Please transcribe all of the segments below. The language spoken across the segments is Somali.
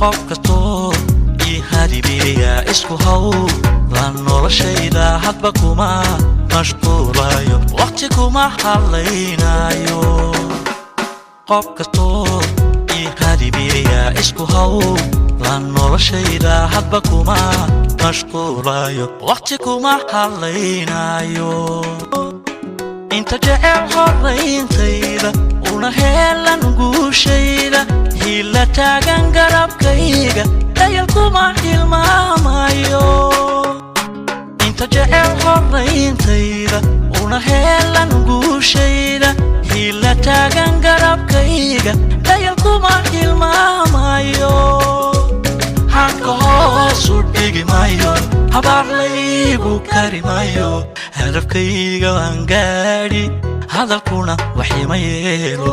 Qof kastoo ii hadibiya isku haw la noloshayda, hadba kuma mashquulayo, waqti kuma hadlaynayo. Qof kastoo ii hadibiya isku haw la noloshayda, hadba kuma mashquulayo, waqti kuma hadlaynayo. Inta jecel horayntayda una heelan guushayda, hila taagan garabkayga, dayal kuma hilmaamayo. Inta jecel horayntayda una heelan guushayda, hila taagan garabkayga, dayal kuma hilmaamayo. Hanka hoosu dhigi maayo, habaar laygu kari maayo. Hadafkayga waan gaadhi, hadalkuna waxima yeelo.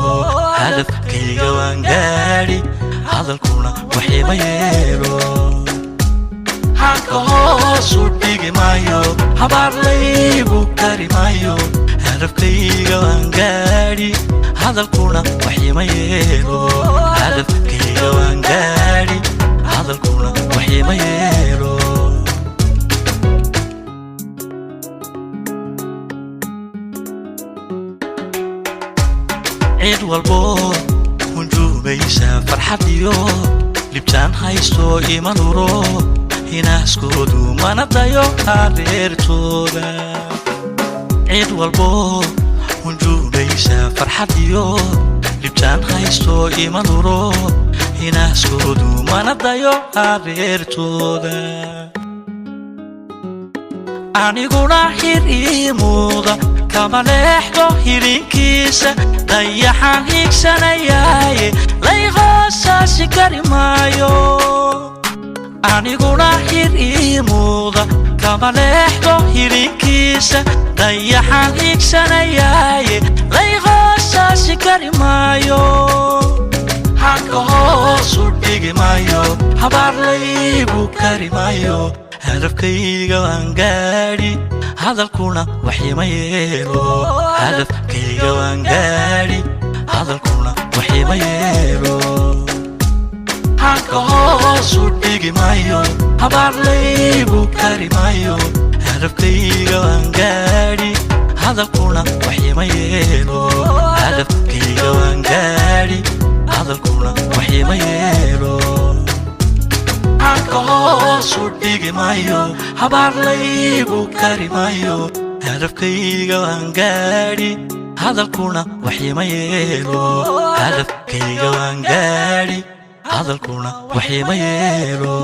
Hadafkayga waan gaadhi, hadalkuna waxima yeelo. Hanka hoosu dhigi maayo, habaar laygu kari maayo. Hadafkayga waan gaadhi, hadalkuna waxima yeelo. Hadafkayga waan gaadhi, hadalkuna waxima yeelo. Cid walbo hunjuumaysa farxad iyo libtaan haysto ima nuro hinaaskoodu, mana dayo hareertooda. Cid walbo hunjuumaysa farxad iyo libtaan haysto ima nuro hinaaskoodu, mana dayo hareertooda. Aniguna hir ii muuda kama leexdo hilinkiisa, dayaxaan higsanayaaye layhoosaasi kari maayo. Aniguna hir ii muuda kama leexdo hilinkiisa, dayaxaan higsanayaaye layhoosaasi kari maayo. Hanka hoosu dhigi maayo, habaar laygu kari maayo. Hadafkayga waan gaadhi, hadalkuna waxima yeelo. Hadafkayga waan gaadhi, hadalkuna waxima yeelo. Hanka hoosu dhigi maayo, habaar laygu kari maayo. Hadafkayga waan gaadhi, hadalkuna waxima yeelo. Hadafkayga waan gaadhi, hadalkuna waxima yeelo. Hanka hoosu dhigi maayo, habaar laygu kari maayo. Hadafkayga waan gaadhi, hadalkuna waxima yeelo. Hadafkayga waan gaadhi, hadalkuna waxima yeelo.